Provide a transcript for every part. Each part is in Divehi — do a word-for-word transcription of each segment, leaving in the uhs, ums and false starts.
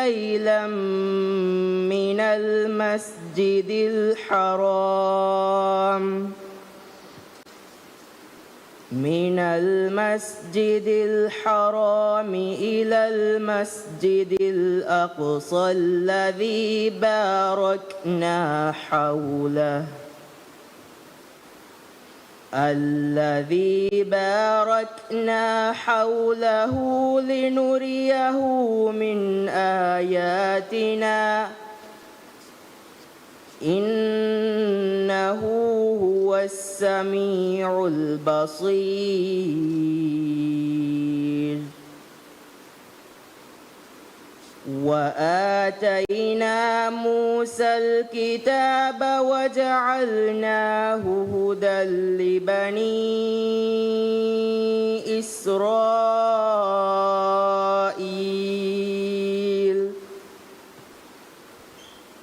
ليلا من المسجد الحرام من المسجد الحرام إلى المسجد الأقصى الذي باركنا حوله الذي باركنا حوله لنريه من آياتنا إنه هو السميع البصير. وآتينا موسى الكتاب وجعلناه هدى لبني إسرائيل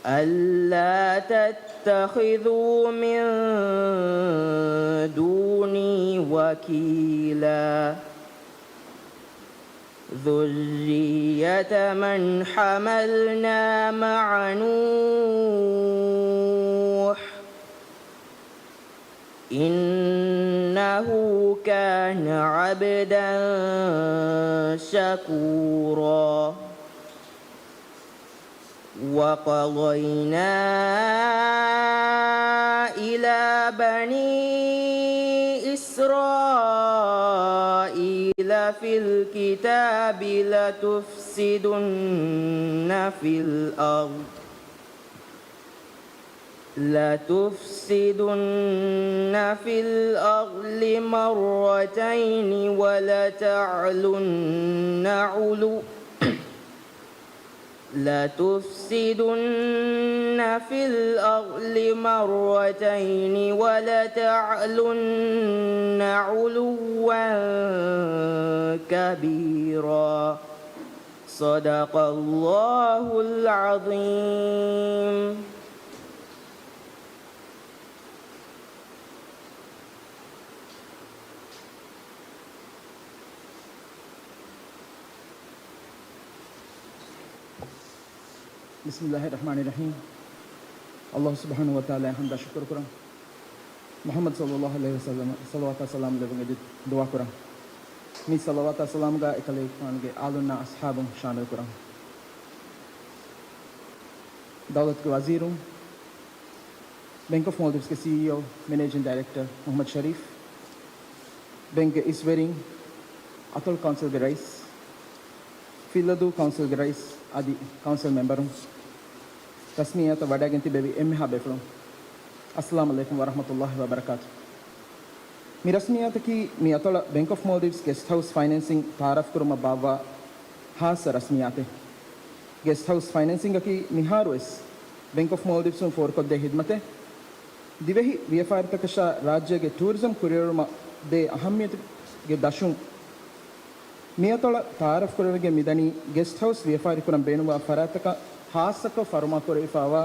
ألا تتخذوا من دوني وكيلا ذرية من حملنا مع نوح إنه كان عبدا شكورا. وقضينا إلى بني إسرائيل في الكتاب لتفسدن في الأرض لتفسدن في الأرض مرتين ولتعلن علوا لتفسدن في الأرض مرتين ولتعلن علوا كبيرا. صدق الله العظيم. بسم الله الرحمن الرحيم. الله سبحانه وتعالى އަށް ޙަމްދާ ޝުކުރު ކުރަން. މުޙައްމަދު ޞައްލައްލާހު ޢަލައިހި ވަސައްލަމަށް ޞަލަވާތާ ސަލާމް ލެއްވުން އެދި ދުޢާ ކުރަން. މި ޞަލަވާތާ ސަލާމްގަ އެކަލޭގެފާނުގެ އާލުންނާ އަޞްޙާބުން ޝާމިލް ކުރަން. ދައުލަތުގެ ވަޒީރުން، ބެންކް އޮފް މޯލްޑިވްސްގެ ސީއީއޯ، މެނޭޖިން ޑައިރެކްޓަރ މުޙައްމަދު ޝަރީފް، ބެންކްގެ އިސްވެރިން، އަތޮޅު ކައުންސިލްގެ ރައީސް، ފިއްލަދޫ ކައުންސިލްގެ ރައީސް އަދި ކައުންސިލް މެމްބަރުން، ރަސްމިއްޔާތަށް ވަޑައިގެން ތިއްބެވި އެންމެހާ ބޭފުޅުން، އައްސަލާމް ޢަލައިކުމް ވަރަޙްމަތުﷲ ވަބަރަކާތު. މި ރަސްމިއްޔާތަކީ މި އަތޮޅަށް ބެންކް އޮފް މޯލްޑިވްސް ގެސްޓް ހައުސް ފައިނޭންސިން ތައާރަފް ކުރުމަށް ބާއްވާ ޚާއްޞަ ރަސްމިއްޔާތެއް. ގެސްޓް ހައުސް ފައިނޭންސިންގަކީ މިހާރުވެސް ބެންކް އޮފް މޯލްޑިވްސުން ފޯރުކޮށްދޭ ޚިދްމަތެއް. ދިވެހި ވިޔަފާރިތަކަށާ ރާއްޖޭގެ ޓޫރިޒަމް ކުރިއެރުމަށް ދޭ އަހައްމިޔަތުގެ ދަށުން މި އަތޮޅަށް ތައާރަފް ކުރެވިގެން މިދަނީ ގެސްޓް ހައުސް ވިޔަފާރި ކުރަން ބޭނުންވާ ފަރާތްތަކަށް ޚާއްޞަކޮށް ފަރުމާކުރެވިފައިވާ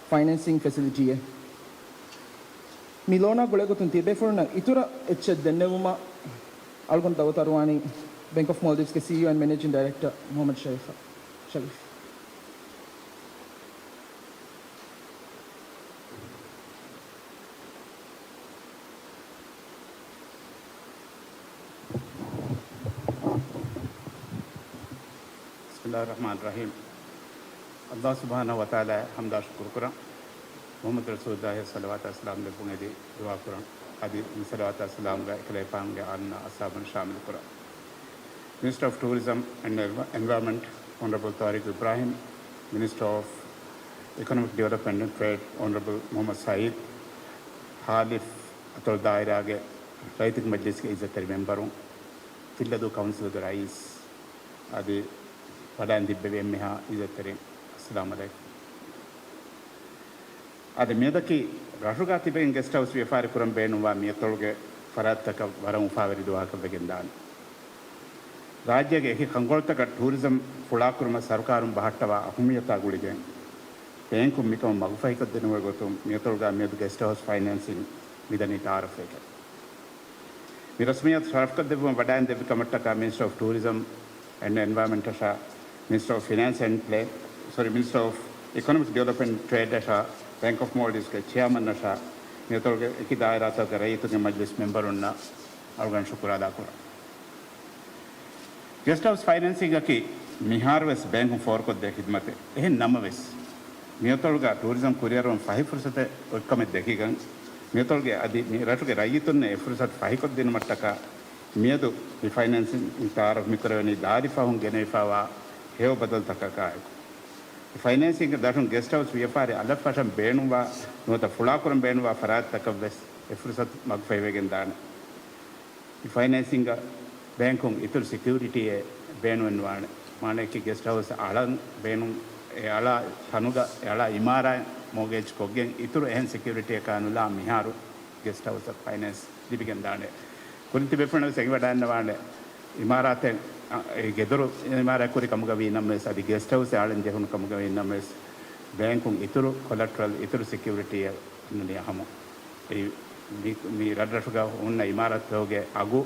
ފައިނޭންސިން ފެސިލިޓީއެއް. މި ލޯނާ ގުޅޭގޮތުން ތިޔަބޭފުޅުންނަށް އިތުރަށް އެއްޗެއް ދެންނެވުމަށް އަޅުގަނޑު ދައުވަތު އަރުވާނީ ބެންކް އޮފް މޯލްޑިވްސްގެ ސީއީއޯ އެންޑް މެނޭޖިން ޑައިރެކްޓަރ މުޙައްމަދު ޝަރީފް. ޝަރީފް. بسم الله الرحمن الرحيم. ﷲ ސުބްޙާނަހޫ ވަތަޢާލާއަށް ޙަމްދާ ޝުކުރު ކުރަން. މުޙައްމަދު ރަސޫލުﷲ ޞަލަވާތާ ސަލާމް ލެއްވުން އެދި ދުޢާ ކުރަން. އަދި މި ޞަލަވާތާ ސަލާމްގަ އެކަލޭގެފާނުގެ އާލުންނާ އަޞްޙާބުން ޝާމިލު ކުރަން. މިނިސްޓަރ އޮފް ޓޫރިޒަމް އެންޑް އެންވަޔަރމަންޓް އޮނަރަބަލް ޠާރިޤު އިބްރާހިމް، މިނިސްޓަރ އޮފް އިކޮނޮމިކް ޑިވެލޮޕްމަންޓް އެންޑް ޓްރޭޑް އޮނަރަބަލް މުޙައްމަދު ސަޢީދު، ހާލިފް އަތޮޅު ދާއިރާގެ ރައްޔިތުންގެ މަޖިލީސްގެ އިއްޒަތްތެރި މެމްބަރުން، ފިއްލަދޫ ކައުންސިލްގެ ރައީސް އަދި ވަޑައިން ތިއްބެވި އެންމެހާ އިއްޒަތްތެރިން، އައްސަލާމު ޢަލައިކުމް. އަދި މިއަދަކީ ރަށުގަ ތިބެގެން ގެސްޓް ހައުސް ވިޔަފާރި ކުރަން ބޭނުންވާ މިއަތޮޅުގެ ފަރާތްތަކަށް ވަރަށް އުފާވެރި ދުވަހަކަށް ވެގެންދާނެ. ރާއްޖޭގެ އެކި ކަންކޮޅުތަކަށް ޓޫރިޒަމް ފުޅާކުރުމަށް ސަރުކާރުން ބަހައްޓަވާ އަހައްމިއްޔަތާ ގުޅިގެން، ބޭންކުން މިކަމަށް މަގުފަހިކޮށްދިނުމުގެ ގޮތުން މިއަތޮޅުގަ މިއަދު ގެސްޓް ހައުސް ފައިނޭންސިން މިދަނީ ތައާރަފްވެގެން. މި ރަސްމިއްޔާތު ޝަރަފްކޮށްދެއްވުމަށް ވަޑައިން ދެއްވި ކަމަށްޓަކާ މިނިސްޓަރ އޮފް ޓޫރިޒަމް އެންޑް އެންވަޔަރމަންޓަށާ، މިނިސްޓަރ އޮފް ފިނޭންސް އެންޑް ޕްލޭ، ސޮރީ، މިނިސްޓަރ އޮފް އިކޮނޮމިކްސް ޑިވެލޮޕްމަންޓް ޓްރޭޑް އަށާ، ބޭންކް އޮފް މޯލްޑިވްސްގެ ޗެއާމަން އަށާ، މިއަތޮޅުގެ އެކި ދާއިރާތަކުގެ ރައްޔިތުންގެ މަޖްލިސް މެމްބަރުންނަށް އަޅުގަނޑު ޝުކުރު އަދާކުރަން. ގެސްޓް ހައުސް ފައިނޭންސިންގ އަކީ މިހާރުވެސް ބޭންކުން ފޯރުކޮށްދޭ ޚިދުމަތެއް. އެހެން ނަމަވެސް، މިއަތޮޅުގަ ޓޫރިޒަމް ކުރިއަރުވުން ފަހި ފުރުސަތެއް އޮތްކަމެއް ދެކިގަން، މިއަތޮޅުގެ އަދި މި ރަށުގެ ރައްޔިތުންނަށް އެ ފުރުސަތު ފަހިކޮށްދިނުމަށްޓަކާ، މިއަދު މި ފައިނޭންސިން ތައާރަފް މިކުރެވެނީ ދާދި ފަހުން ގެނެވިފައިވާ ހެޔޮ ބަދަލުތަކަކާއެކު. މި ފައިނޭންސިންގ ދަށުން ގެސްޓް ހައުސް ވިޔަފާރި އަލަށްފަށަން ބޭނުންވާ ނުވަތަ ފުޅާކުރަން ބޭނުންވާ ފަރާތްތަކަށްވެސް އެ ފުރުސަތު މަގުފަހިވެގެންދާނެ. މި ފައިނޭންސިންގ ބޭންކުން އިތުރު ސެކިއުރިޓީއެއް ބޭނުންވާނެ. މާނައަކީ ގެސްޓް ހައުސް އަޅަން ބޭނުން، އެ އަޅާ ތަނުގަ، އެ އަޅާ އިމާރާތް މޯގޭޖް ކޮށްގެން އިތުރު އެހެން ސެކިއުރިޓީއަކާ ނުލާ މިހާރު ގެސްޓް ހައުސްއަށް ފައިނޭންސް ލިބިގެންދާނެ. ކުރިން ތިބޭފުޅުން ވެސް އެނގިވަޑައިގަންނަވާނެ، އިމާރާތެއް، އަ، އެ ގެދޮރު އިމާރާތް ކުރި ކަމުގަ ވީ ނަމަވެސް، އަދި ގެސްޓް ހައުސް އަޅަން ޖެހުނު ކަމުގަ ވީ ނަމަވެސް، ބޭންކުން އިތުރު ކޮލެޓްރަލް، އިތުރު ސެކިއުރިޓީއެއް އިންނަނީ އަހަމު. އެ މި، މި ރަށްރަށުގަ ހުންނަ އިމާރާތްތަކުގެ އަގު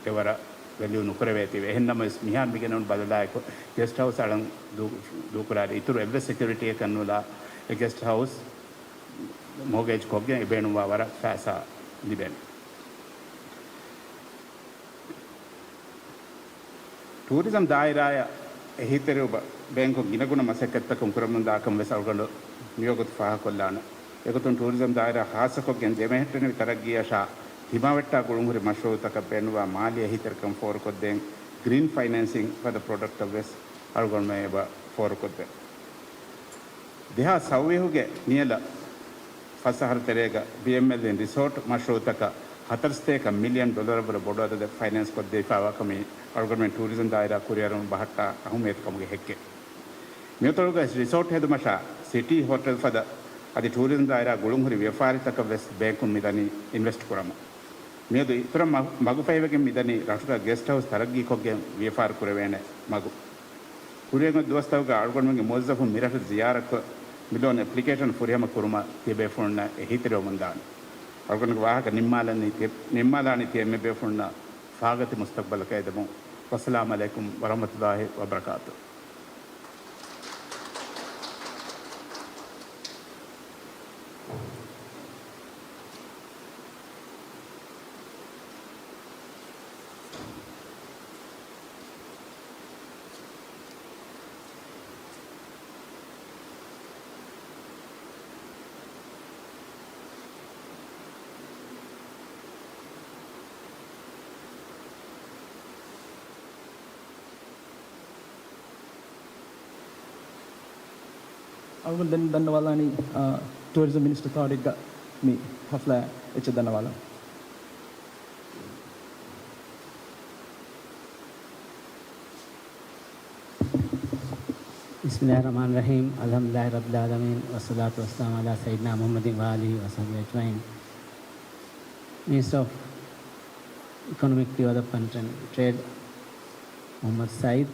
އެވަރަށް ވެލިއު ނުކުރެވޭތީވެ. އެހެން ނަމަވެސް، މިހާރު މި ގެނެވުނު ބަދަލާއެކު، ގެސްޓް ހައުސް އަޅަން ދޫ-، ދޫކުރާއިރު އިތުރު އެއްވެސް ސެކިއުރިޓީއެއް ކަންނުލާ، އެ ގެސްޓް ހައުސް މޯގޭޖް ކޮށްގެން އެ ބޭނުންވާ ވަރަށް ފައިސާ ލިބޭނެ. ޓޫރިޒަމް ދާއިރާއަށް އެހީތެރިވުމަށް ބޭންކުން ގިނަގުނަ މަސައްކަތްތަކުން ކުރަމުންދާކަން ވެސް އަޅުގަނޑު މިވަގުތު ފާހަގަކޮށްލާނެ. އެގޮތުން ޓޫރިޒަމް ދާއިރާ ޚާއްޞަކޮށްގެން ދެމެހެއްޓެނިވި ތަރައްގީއަށާ ތިމާވެއްޓާ ގުޅުންހުރި މަޝްރޫއުތަކަށް ބޭނުންވާ މާލީ އެހީތެރިކަން ފޯރުކޮށްދޭން ގްރީން ފައިނޭންސިން ފަދަ ޕްރޮޑަކްޓަށް ވެސް އަޅުގަނޑުމެން އެބަ ފޯރުކޮށްދޭން. ދެހާސް ސައުވީހުގެ ނިޔަލަށް ފަސް އަހަރު ތެރޭގަ ބީއެމްއެލް އިން ރިސޯޓް މަޝްރޫއުތަކަށް ހަތަރުސަތޭކަ މިލިއަން ޑޮލަރަށްވުރެ ބޮޑު އަދަދެއް ފައިނޭންސް ކޮށްދީފައިވާކަމީ އަޅުގަނޑުމެން ޓޫރިޒަމް ދާއިރާ ކުރިއަރަމުން ބަހައްޓާ އަހައްމިއްޔަތު ކަމުގެ ހެއްކެއް. މިއަތޮޅުގަ ރިސޯޓް ހެދުމަށާ ސިޓީ ހޮޓެލް ފަދަ އަދި ޓޫރިޒަމް ދާއިރާ ގުޅުންހުރި ވިޔަފާރިތަކަށް ވެސް ބޭންކުން މިދަނީ އިންވެސްޓް ކުރަމުން. މިއަދު އިތުރަށް މަ-، މަގުފަހިވެގެން މިދަނީ ރަށުގަ ގެސްޓް ހައުސް ތަރައްގީކޮށްގެން ވިޔަފާރި ކުރެވޭނެ މަގު. ކުރިއަށް އޮތް ދުވަސްތަކުގަ އަޅުގަނޑުމެންގެ މުވައްޒަފުން މިރަށަށް ޒިޔާރަތްކޮށް، މި ލޯން އެޕްލިކޭޝަން ފުރިހަމަ ކުރުމަށް ތިޔަބޭފުޅުންނަށް އެހީތެރިވަމުންދާނެ. އަޅުގަނޑުގެ ވާހަކަ ނިންމާލަނީ ތި-، ނިންމާލާނީ ތިޔަ އެންމެ ބޭފުޅުންނަށް ފާގަތި މުސްތަޤްބަލަކަށް އެދެމުން. ވައްސަލާމް ޢަލައިކުމް ވަރަޙްމަތުﷲ ވަބަރަކާތު. އަޅުގަނޑު ދެން ދަންނަވާލާނީ، އާ، ޓޫރިޒަމް މިނިސްޓަރ ތާރިކްގަ މި ހަފްލާ އެއްޗެއް ދަންނަވާލަން. بسم الله الرحمن الرحيم. الحمد لله رب العالمين. والصلاة والسلام على سيدنا محمد وآله وصحبه أجمعين. މިނިސްޓަރ އޮފް އިކޮނޮމިކް ޑިވެލޮޕްމަންޓް އެންޑް ޓްރޭޑް މުޙައްމަދު ސައީދު،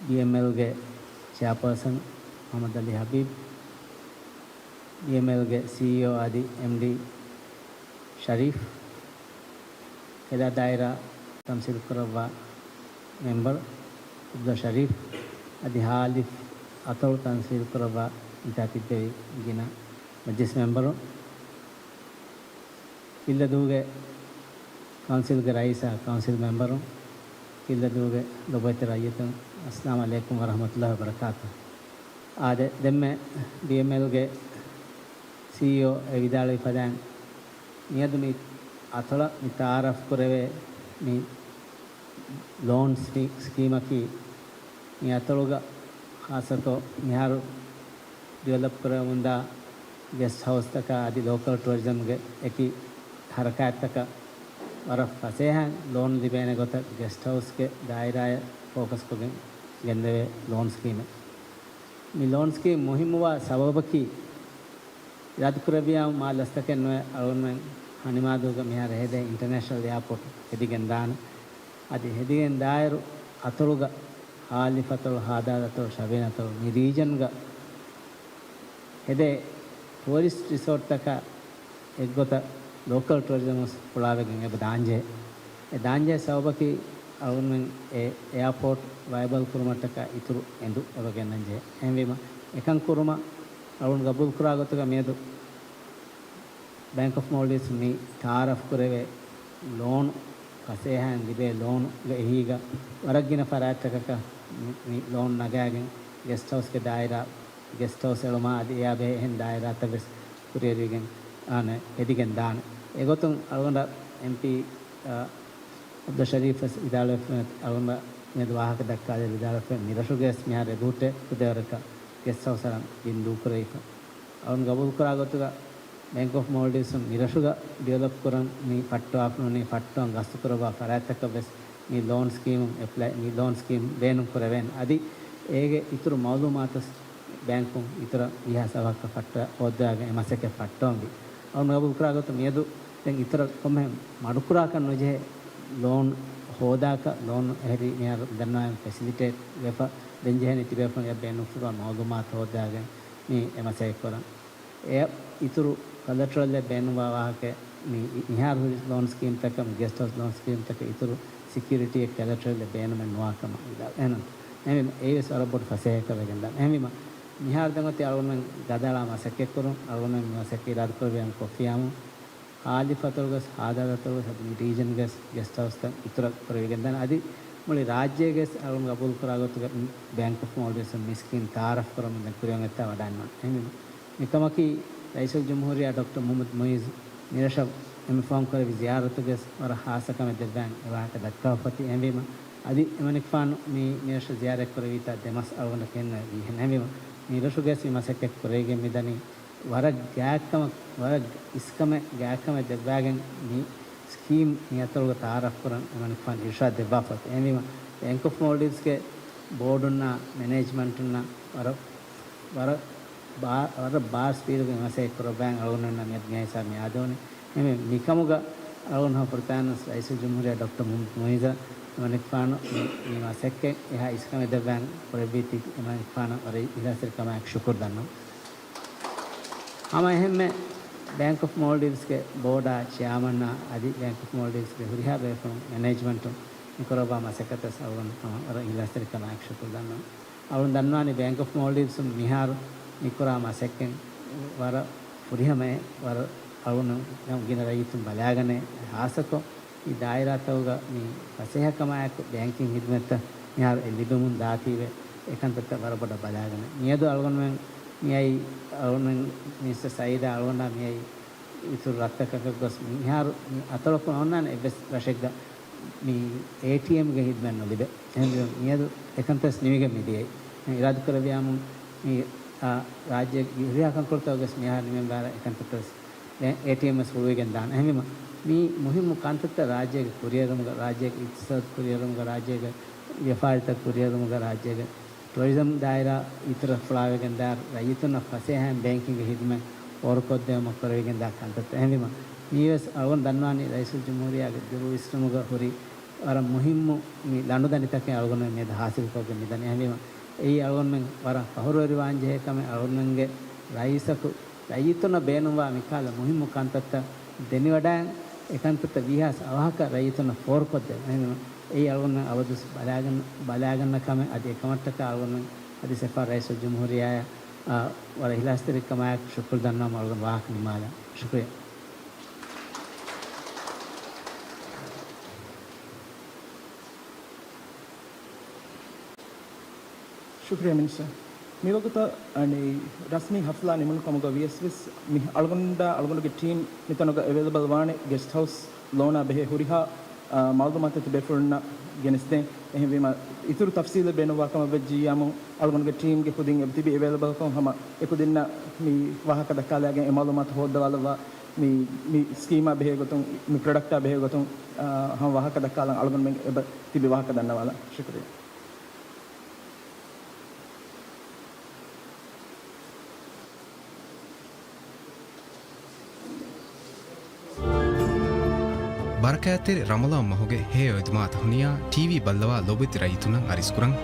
ބީއެމްއެލްގެ ޗެއާޕާސަން މުޙައްމަދު ޢަލީ ޙަބީބު، ބީއެމްއެލްގެ ސީއީއޯ އަދި އެމްޑީ ޝަރީފް، ކެލާ ދާއިރާ ތަމްސީލުކުރައްވާ މެމްބަރު ޢަބްދުﷲ ޝަރީފް އަދި ހާލިފް އަތޮޅު ތަމްސީލުކުރައްވާ އިންތިހާބު ތިއްބެވި ގިނަ މަޖިލިސް މެމްބަރު، ކިއްލަދޫގެ ކައުންސިލްގެ ރައީސާ ކައުންސިލް މެމްބަރުން، ކިއްލަދޫގެ ލޮބުވެތި ރައްޔިތުން، އައްސަލާމް ޢަލައިކުމް ވަރަޙްމަތުﷲ ވަބަރަކާތު. އާދެ، ދެންމެ ބީއެމްއެލްގެ ސީއީއޯ އެ ވިދާޅުވި ފަދައިން، މިއަދު މި އަތޮޅަށް މި ތައާރަފް ކުރެވޭ މި ލޯން ސްކީ-، ސްކީމަކީ، މި އަތޮޅުގަ ޚާއްޞަކޮށް މިހާރު ޑިވެލޮޕް ކުރެވެމުންދާ ގެސްޓް ހައުސްތަކާ އަދި ލޯކަލް ޓުއަރިޒަމްގެ އެކި ހަރަކާތްތަކަށް ވަރަށް ފަސޭހައިން ލޯން ލިބޭނެ ގޮތަށް ގެސްޓް ހައުސްގެ ދާއިރާއަށް ފޯކަސްކޮށްގެން ގެންދެވޭ ލޯން ސްކީމެއް. މި ލޯން ސްކީމް މުހިއްމުވާ ސަބަބަކީ، އިރާދަކުރެއްވިޔާ މާ ލަސްތަކެއް ނުވެ އަޅުގަނޑުމެން ހަނިމާދޫގަ މިހާރު ހެދޭ އިންޓަރނޭޝަނަލް އެއާޕޯޓް ހެދިގެން ދާނެ. އަދި ހެދިގެން ދާއިރު އަތޮޅުގަ ހާލިފް އަތޮޅު، ހާދާދަ އަތޮޅު، ޝަބީން އަތޮޅު މި ރީޖަންގަ ހެދޭ ޓުއަރިސްޓް ރިސޯޓްތަކާ އެއްގޮތަށް ލޯކަލް ޓުއަރިޒަމް ފުޅާވެގެން އެބަ ދާންޖެހޭ. އެ ދާންޖެހޭ ސަބަބަކީ އަޅުގަނޑުމެން އެ އެއާޕޯޓް ވަޔަބަލް ކުރުމަށްޓަކާ އިތުރު އެނދު އެބަ ގެންނަން ޖެހޭ. އެހެންވީމަ، އެކަން ކުރުމަށް އަޅުގަނޑު ގަބޫލުކުރާ ގޮތުގަ މިއަދު ބޭންކް އޮފް މޯލްޑިވްސް މި ތައާރަފް ކުރެވޭ ލޯނު، ފަސޭހައިން ލިބޭ ލޯނުގެ އެހީގަ ވަރަށް ގިނަ ފަރާތްތަކަކަށް މި، މި ލޯނު ނަގާގެން ގެސްޓް ހައުސްގެ ދާއިރާ، ގެސްޓް ހައުސް އެޅުމާ އަދި އެއާ ބެހޭ އެހެން ދާއިރާތައް ވެސް ކުރިއެރިވިގެން އާނެ ހެދިގެން ދާނެ. އެގޮތުން އަޅުގަނޑަށް އެމްޕީ، އާ، އަބްދުއް ޝަރީފް ވެސް ވިދާޅުވެފަ، އަޅުގަނޑަށް މިއަދު ވާހަކަ ދައްކާލެވި ވިދާޅުވެފަ، މިރަށުގައި ވެސް މިހާރު އެބަހުއްޓޭ ފުދޭވަރަކަށް ގެސްޓް ހައުސް އަރަން ބިން ދޫކުރެވިފަ. އަޅުން ގަބޫލުކުރާ ގޮތުގަ ބޭންކް އޮފް މޯލްޑިވްސް މިރަށުގަ ޑިވެލޮޕް ކުރަން މި ފައްޓަވާފަ ނޫނީ ފައްޓަވަން ގަސްތުކުރައްވާ ފަރާތްތަކަށް ވެސް މި ލޯން ސްކީމު އެޕްލައި، މި ލޯން ސްކީމް ބޭނުން ކުރެވޭނެ. އަދި އޭގެ އިތުރު މައުލޫމާތު ބޭންކުން އިތުރަށް ވީހާވެސް އަވަހަކަށް ފައްޓަ ހޯއްދަވާގެން އެ މަސައްކަތް ފައްޓަވަންވީ. އަޅުން ގަބޫލުކުރާ ގޮތުން މިއަދު ދެން އިތުރަށް ކޮންމެހެން މަޑުކުރާކަށް ނުޖެހޭ ލޯން ހޯދާކަށް ލޯން އެހެރީ މިހާރު ދަންނާން ފެސިލިޓޭޓް ވެފަ ދެން ޖެހެނީ ތިބޭފުޅުން އެ ބޭނުންފުޅުވާ މައުލޫމާތު ހޯއްދަވާގެން މި އެ މަސައްކަތް ކުރަން. އެ އިތުރު ކޮލެޓަރަލްއެއް ބޭނުންވާ ވާހަކަ މި މިހާރު ހުރި ލޯން ސްކީމްތަކަށް، މި ގެސްޓް ހައުސް ލޯން ސްކީމްތަކަށް އިތުރު ސެކިއުރިޓީއެއް ކޮލެޓަރަލްއެއް ބޭނުމެއް ނުވާ ކަމަށް ވިދާޅުވި. އެހެން އެއީވެސް ވަރަށް ބޮޑު ފަސޭހައެއްކަމަށް ވެގެންދާނެ. އެހެންވީމަ، މިހާރު ދެން އޮތީ އަޅުގަނޑުމެން ގަދައަޅާ މަސައްކަތްކުރުން. އަޅުގަނޑުމެން މި މަސައްކަތް އިރާދަކުރެއްވިޔާމު ކޮފީއާމު ހާލިފަތުރުގަސް، ހާދާދަތުރުގަސް އަދި މި ރީޖަންގަސް ގެސްޓް ހައުސްތައް އިތުރަށް ކުރެވިގެންދާނެ. އަދި މުޅި ރާއްޖޭގަސް އަޅުން ގަބޫލުކުރާ ގޮތުގަ ބޭންކް އޮފް މޯލްޑިވްސް މި ސްކީމް ތައާރަފް ކުރަމުން ދެން ކުރިއަށް އޮތްތާ ވަޑާންވާނެ. އެހެންވީމަ، މިކަމަކީ ރައީސުލްޖުމްހޫރިއްޔާ ޑޮކްޓަރ މުހައްމަދު މުއިއްޒު މިރަށަށް އެންމެ ފަހުން ކުރެއްވި ޒިޔާރަތުގަސް ވަރަށް ހާއްސަ ކަމެއް ދެއްވާން އެ ވާހަކަ ދައްކާފަ އޮތީ. އެހެންވީމަ، އަދި އެމަނިކުފާނު މި މިރަށަށް ޒިޔާރަތް ކުރެވީތާ ދެ މަސް އަޅުގަނޑަށް ކެންނަ ވީހެން. އެހެންވީމަ، މިރަށުގަސް މި މަސައްކަތް ކުރެވިގެން މިދަނީ ވަރަށް ގާތްކަމަށް، ވަރަށް އިސްކަމެއް، ގާތްކަމެއް ދެއްވާގެން މި ސްކީމް މި އަތޮޅުގަ ތައާރަފް ކުރަން އެމަނިކުފާނު އިރުޝާދު ދެއްވާފަ އޮތީ. އެހެންވީމަ، ބޭންކް އޮފް މޯލްޑިވްސްގެ ބޯޑުންނާ މެނޭޖްމަންޓުންނާ ވަރަށް، ވަރަށް ބާ-، ވަރަށް ބާރު ސްޕީޑުގަ މަސައްކަތް ކުރައްވާ އަޅުގަނޑުންނަށް މިއަދު މިހާ ހިސާބު މި އާދެވުނީ. އެހެންވެ، މިކަމުގަ އަޅުގަނޑު ހަމަ ފުރަތަމަ ރައީސުލްޖުމްހޫރިއްޔާ ޑޮކްޓަރ މުހައްމަދު މުއިއްޒަށް އެމަނިކުފާނު މި، މި މަސައްކަތް އެހާ އިސްކަމެއް ދެއްވާން ކުރެއްވީތީ އެމަނިކުފާނަށް ވަރަށް އިޚްލާޞްތެރިކަމާއެކު ޝުކުރު ދަންނަވަން. ހަމަ އެހެންމެ ބޭންކް އޮފް މޯލްޑިވްސްގެ ބޯޑާ ޗެއާމަންނާ އަދި ބޭންކް އޮފް މޯލްޑިވްސްގެ ހުރިހާ ބޭފުޅުން މެނޭޖްމަންޓުން މިކުރައްވާ މަސައްކަތަށް އަޅުގަނޑު ހަމަ ވަރަށް އިޚްލާޞްތެރިކަމާއެކު ޝުކުރު ދަންނަވަން. އަޅުން ދަންނާނީ ބޭންކް އޮފް މޯލްޑިވްސް މިހާރު މިކުރާ މަސައްކަތް ވަރަށް ފުރިހަމައެއް، ވަރަށް އަޅުން ގިނަ ރައްޔިތުން ބަލާގަނެ، ހާއްސަކޮށް މި ދާއިރާތަކުގަ މި ފަސޭހަކަމާއެކު ބޭންކިން ހިދުމަތްތައް މިހާރު އެ ލިބެމުން ދާތީވެ، އެކަންތައްތައް ވަރަށް ބޮޑަށް ބަލާގަނެ. މިއަދު އަޅުގަނޑުމެން މިއައީ، އަޅުގަނޑުމެން މިނިސްޓަރ ސައީދާ އަޅުގަނޑާ މިއައީ އިތުރު ރަށްތަކަކަށް ގޮސް މިހާރު މި އަތޮޅަކުން އޮންނާނެ އެއްވެސް ރަށެއްގަ މި އޭޓީއެމްގެ ހިދުމަތް ނުލިބޭ. އެހެންވެ، މިއަދު އެކަންތައް ނިމިގެން މިދިޔައީ. އިރާދަ ކުރެއްވިޔާމު މި، އާ، ރާއްޖޭގެ ހުރިހާ ކަންކޮޅުތަކުގަސް މިހާރު ނިމެން ބާރަށް އެކަންތައްތައް އޭޓީއެމް ވެސް ހުޅުވިގެން ދާނެ. އެހެންވީމަ، މި މުހިއްމު ކަންތައްތައް ރާއްޖޭގެ ކުރިއެރުމުގަ، ރާއްޖޭގެ އިޤްތިޞާދު ކުރިއެރުމުގަ، ރާއްޖޭގެ ވިޔަފާރިތައް ކުރިއެރުމުގަ، ރާއްޖޭގެ ޓޫރިޒަމް ދާއިރާ އިތުރަށް ފުޅާވެގެންދާ ރައްޔިތުންނަށް ފަސޭހައިން ބޭންކިންގ ހިދުމަތް ފޯރުކޮށްދެވުމަށް ކުރެވިގެންދާ ކަންތައްތައް. އެހެންވީމަ، މީވެސް އަޅުގަނޑު ދަންނާނީ ރައީސުލްޖުމްހޫރިއްޔާގެ ދުރުވިސްނުމުގަ ހުރި ވަރަށް މުހިއްމު މި ލަނޑުދަނޑިތަކެއް އަޅުގަނޑުމެން މިއަދު ހާސިލްކޮށްގެން މިދަނީ. އެހެންވީމަ، އެއީ އަޅުގަނޑުމެން ވަރަށް ފަޚުރުވެރިވާންޖެހޭ ކަމެއް. އަޅުގަނޑުމެންގެ ރައީސަކު ރައްޔިތުންނަށް ބޭނުންވާ މިކަހަލަ މުހިއްމު ކަންތައްތައް ދެނެވަޑައިގެން، އެކަންތައްތައް ވީހާވެސް އަވަހަކަށް ރައްޔިތުންނަށް ފޯރުކޮށްދޭން. އެހެންވީމަ، އެއީ އަޅުގަނޑުމެން އަބަދުވެސް ބަލާގަން، ބަލާގަންނަ ކަމެއް. އަދި އެކަމަށްޓަކާ އަޅުގަނޑުމެން އަދި ސެފާ ރައީސުލްޖުމްހޫރިއްޔާއަށް، އާ، ވަރަށް އިޚްލާޞްތެރިކަމާއެކު ޝުކުރު ދަންނަވަމުން އަޅުގަނޑު ވާހަކަ ނިމާލަން. ޝުކުރިއްޔާ. ޝުކުރިއްޔާ މިނިސްޓަރ. މިވަގުތަށް އަނެއް ރަސްމީ ހަފްލާ ނިމުނު ކަމުގަ ވިޔަސް ވެސް މި އަޅުގަނޑާ އަޅުގަނޑުގެ ޓީމް މިތަނުގަ އެވެލަބަލް ވާނެ ގެސްޓް ހައުސް ލޯނާ ބެހޭ ހުރިހާ، އާ، މައުލޫމާތު ތިބޭފުޅުންނަށް ގެނެސްދޭން. އެހެންވީމަ، އިތުރު ތަފްސީލެއް ބޭނުންވާ ކަމަށް ވެއްޖިއްޔާމު އަޅުގަނޑުގެ ޓީމްގެ ކުދިން އެބަ ތިބި އެވެލަބަލްކޮށް ހަމަ އެކުދިންނަށް މި ވާހަކަ ދައްކާލާގެން އެ މައުލޫމާތު ހޯއްދަވާލައްވާ މި، މި ސްކީމާ ބެހޭ ގޮތުން، މި ޕްރޮޑަކްޓާ ބެހޭ ގޮތުން، އާ، ހަމަ ވާހަކަ ދައްކާލަން އަޅުގަނޑުމެން އެބަ ތިބި ވާހަކަ ދަންނަވާލަން. ޝުކުރިއްޔާ. ބަރަކާތްތެރި ރަމަޟާން މަހުގެ ހެޔޮ އެދުމާ ތަހުނިޔާ ޓީވީ ބައްލަވާ ލޯބިވެތި ރައްޔިތުންނަށް އަރިސްކުރަން.